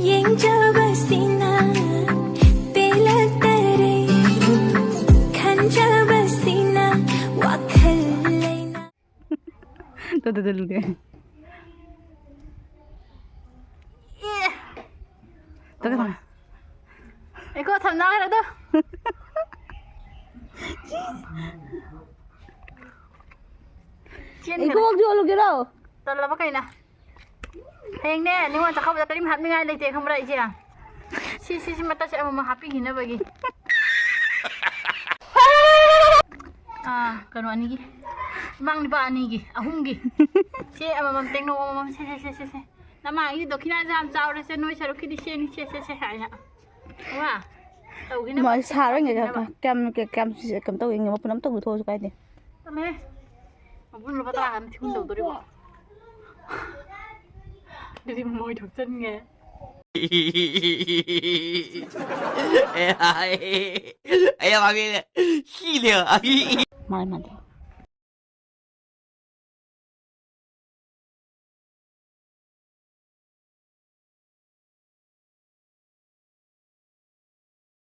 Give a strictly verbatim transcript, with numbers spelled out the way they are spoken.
ꯌꯦꯡꯖꯕꯁꯤꯅ ꯄꯦꯜꯂꯛꯇꯔꯦ, ꯈꯟꯖꯕꯁꯤꯅ ꯋꯥꯈꯜ ꯂꯩꯅ꯫ ꯇꯨ, ꯇꯨ, ꯇꯨ, ꯂꯨꯗꯦ꯫ ꯑꯦ꯫ ꯇꯨ, ꯀꯩꯗꯧꯔꯦ? ꯑꯩꯀꯣ ꯊꯝꯅꯈ꯭ꯔꯦ ꯑꯗꯣ꯫ ꯆꯦꯟꯈ꯭ꯔꯦ꯫ ꯏꯀꯣꯛ ꯌꯣꯜꯂꯨꯒꯦꯔꯣ? ꯇꯜꯂꯕ ꯀꯩꯅꯣ? ꯍꯌꯦꯡꯅꯦ, ꯅꯤꯉꯣꯜ ꯆꯥꯛꯀꯧꯕꯗ ꯀꯔꯤꯝ ꯍꯥꯞꯅꯤꯡꯉꯥꯏ ꯂꯩꯇꯦ, ꯈꯪꯕ꯭ꯔꯥ, ꯏꯆꯦ? ꯁꯤ, ꯁꯤ, ꯁꯤ ꯃꯇꯠꯁꯦ ꯑꯃꯃꯝ ꯍꯥꯞꯄꯤꯈꯤꯅꯕꯒꯤ꯫ ꯑꯥ, ꯀꯩꯅꯣ ꯑꯅꯤꯒꯤ꯫ ꯏꯃꯥꯡ ꯅꯨꯄꯥ ꯑꯅꯤꯒꯤ, ꯑꯍꯨꯝꯒꯤ꯫ ꯁꯦ, ꯑꯃꯃꯝ ꯇꯦꯡꯅꯧ ꯑꯃꯃꯝ꯫ ꯁꯦ, ꯁꯦ, ꯁꯦ, ꯁꯦ, ꯁꯦ꯫ ꯅꯃꯥꯒꯤ ꯗꯈꯤꯅꯥꯁꯦ ꯌꯥꯝ ꯆꯥꯎꯔꯦꯁꯦ, ꯅꯣꯏ ꯁꯔꯨꯛꯀꯤꯗꯤ ꯁꯦꯅꯤ, ꯁꯦ, ꯁꯦ, ꯁꯦ, ꯍꯥꯏꯅ꯫ ꯋꯥ, ꯇꯧꯈꯤꯅꯕ꯫ ꯃꯣꯏ ꯁꯥꯔꯣꯏꯅꯦ, ꯇꯧꯈꯤꯅꯕ꯫ ꯀꯌꯥꯝ, ꯀꯌꯥꯝ, ꯀꯩꯅꯣ ꯇꯧꯒꯦ ꯌꯦꯡꯒꯦ, ꯃꯄꯨꯟ ꯑꯃ ꯇꯧꯕꯤꯊꯣꯛꯑꯁꯨ ꯀꯥꯏꯗꯦ꯫ ꯇꯜꯂꯦ꯫ ꯃꯄꯨꯟ ꯂꯨꯄꯥ ꯇꯔꯥ ꯈꯛꯇ ꯊꯤꯍꯨꯝ ꯇꯧꯗꯣꯔꯤꯕꯣ? ꯑꯗꯨꯗꯤ ꯃꯣꯏ ꯊꯣꯛꯆꯟꯒꯦ꯫ ꯑꯩ ꯃꯥꯒꯤ ꯁꯤꯂꯦ꯫ ꯃꯥꯅꯦ, ꯃꯥꯅꯦ꯫